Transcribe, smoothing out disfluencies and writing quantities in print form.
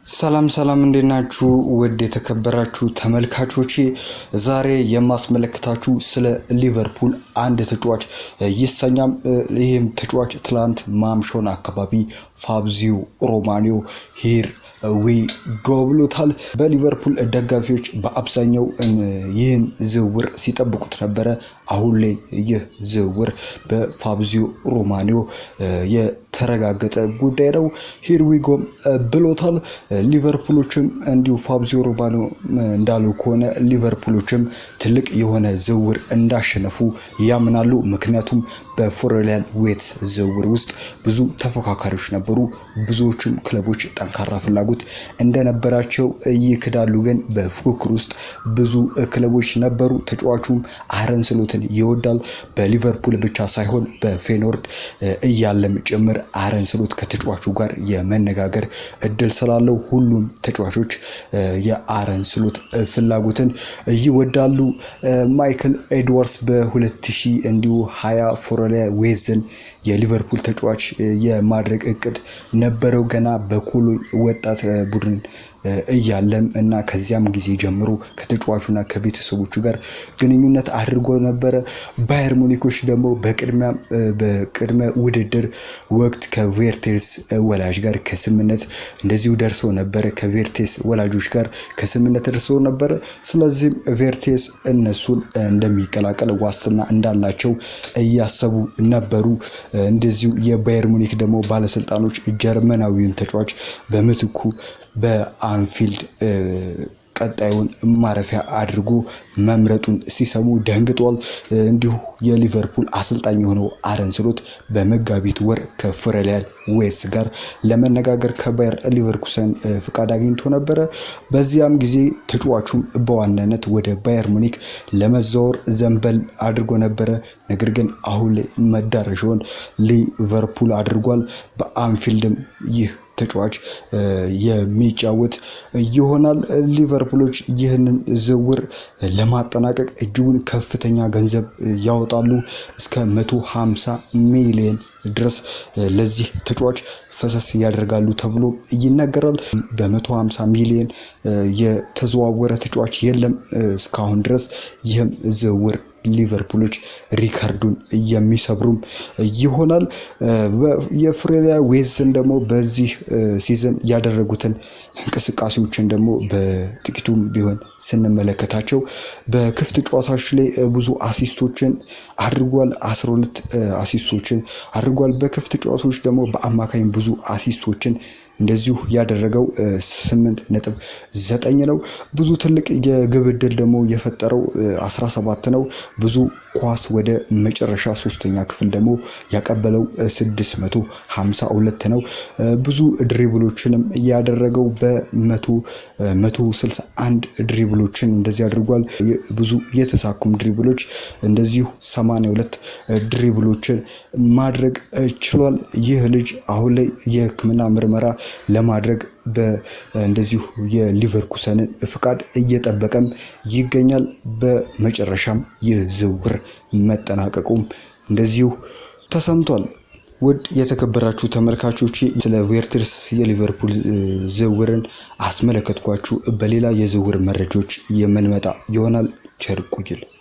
ሰላም ሰላም፣ እንዴት ናችሁ? ውድ የተከበራችሁ ተመልካቾቼ፣ ዛሬ የማስመለከታችሁ ስለ ሊቨርፑል አንድ ተጫዋች ይሰኛም። ይህም ተጫዋች ትላንት ማምሻውን አካባቢ ፋብሪዚዮ ሮማኖ "Here we go" ብሎታል። በሊቨርፑል ደጋፊዎች በአብዛኛው ይህን ዝውውር ሲጠብቁት ነበረ። አሁን ላይ ይህ ዝውውር በፋብሪዚዮ ሮማኖ የተረጋገጠ ጉዳይ ነው። "Here we go" ብሎታል። ሊቨርፑሎችም እንዲሁ ፋብሪዚዮ ሮማኖ እንዳሉ ከሆነ ሊቨርፑሎችም ትልቅ የሆነ ዝውውር እንዳሸነፉ ያምናሉ። ምክንያቱም በፍሎሪያን ዊርትዝ ዝውውር ውስጥ ብዙ ተፎካካሪዎች ነበሩ። ብዙዎችም ክለቦች ጠንካራ ፍላጎት እንደነበራቸው ይክዳሉ። ግን በፉክክር ውስጥ ብዙ ክለቦች ነበሩ። ተጫዋቹም አርን ስሎትን ይወዳል። በሊቨርፑል ብቻ ሳይሆን በፌኖርድ እያለም ጭምር አርን ስሎት ከተጫዋቹ ጋር የመነጋገር እድል ስላለው ሁሉም ተጫዋቾች የአርን ስሎት ፍላጎትን ይወዳሉ። ማይክል ኤድዋርድስ በ2000 እንዲሁ 20 ፍሎሪያን ዊርትዝን የሊቨርፑል ተጫዋች የማድረግ እቅድ ነበረው ገና በኮሎኝ ወጣት ቡድን እያለም እና ከዚያም ጊዜ ጀምሮ ከተጫዋቹና ከቤተሰቦቹ ጋር ግንኙነት አድርጎ ነበረ። ባየር ሙኒኮች ደግሞ በቅድሚያ በቅድመ ውድድር ወቅት ከቬርቴስ ወላጅ ጋር ከስምምነት እንደዚሁ ደርሰው ነበረ። ከቬርቴስ ወላጆች ጋር ከስምምነት ደርሰው ነበረ። ስለዚህም ቬርቴስ እነሱን እንደሚቀላቀል ዋስትና እንዳላቸው እያሰቡ ነበሩ። እንደዚሁ የባየር ሙኒክ ደግሞ ባለስልጣኖች ጀርመናዊውን ተጫዋች በምትኩ በአንፊልድ ቀጣዩን ማረፊያ አድርጎ መምረጡን ሲሰሙ ደንግጧል። እንዲሁ የሊቨርፑል አሰልጣኝ የሆነው አርን ስሎት በመጋቢት ወር ከፍሎሪያን ዊርትዝ ጋር ለመነጋገር ከባየር ሊቨርኩሰን ፍቃድ አግኝቶ ነበረ። በዚያም ጊዜ ተጫዋቹም በዋናነት ወደ ባየር ሙኒክ ለመዛወር ዘንበል አድርጎ ነበረ። ነገር ግን አሁን ላይ መዳረሻውን ሊቨርፑል አድርጓል። በአንፊልድም ይህ ተጫዋች የሚጫወት ይሆናል። ሊቨርፑሎች ይህንን ዝውውር ለማጠናቀቅ እጅጉን ከፍተኛ ገንዘብ ያወጣሉ። እስከ 150 ሚሊዮን ድረስ ለዚህ ተጫዋች ፈሰስ ያደርጋሉ ተብሎ ይነገራል። በ150 ሚሊዮን የተዘዋወረ ተጫዋች የለም እስካሁን ድረስ። ይህም ዝውውር ሊቨርፑሎች ሪከርዱን የሚሰብሩም ይሆናል። የፍሎሪያን ዊርትዝን ደግሞ በዚህ season ያደረጉትን እንቅስቃሴዎችን ደግሞ በጥቂቱም ቢሆን ስንመለከታቸው በክፍት ጨዋታዎች ላይ ብዙ assist ኦችን አድርጓል። 12 assist ኦችን አድርጓል። በክፍት ጨዋታዎች ደግሞ በአማካኝ ብዙ assist ኦችን እንደዚሁ ያደረገው 8.9 ነው። ብዙ ትልቅ የግብ ዕድል ደግሞ የፈጠረው 17 ነው። ብዙ ኳስ ወደ መጨረሻ ሶስተኛ ክፍል ደግሞ ያቀበለው 652 ነው። ብዙ dribble ኦችንም ያደረገው በ161 dribble ኦችን እንደዚህ አድርጓል። ብዙ የተሳኩም dribble ኦች እንደዚሁ 82 dribble ኦችን ማድረግ ችሏል። ይህ ልጅ አሁን ላይ የሕክምና ምርመራ ለማድረግ እንደዚሁ የሊቨርኩሰንን ፍቃድ እየጠበቀም ይገኛል። በመጨረሻም ይህ ዝውውር መጠናቀቁም እንደዚሁ ተሰምቷል። ውድ የተከበራችሁ ተመልካቾች፣ ስለ ቬርትስ የሊቨርፑል ዝውውርን አስመለከትኳችሁ። በሌላ የዝውውር መረጃዎች የምንመጣ ይሆናል። ቸር ቆዩልን።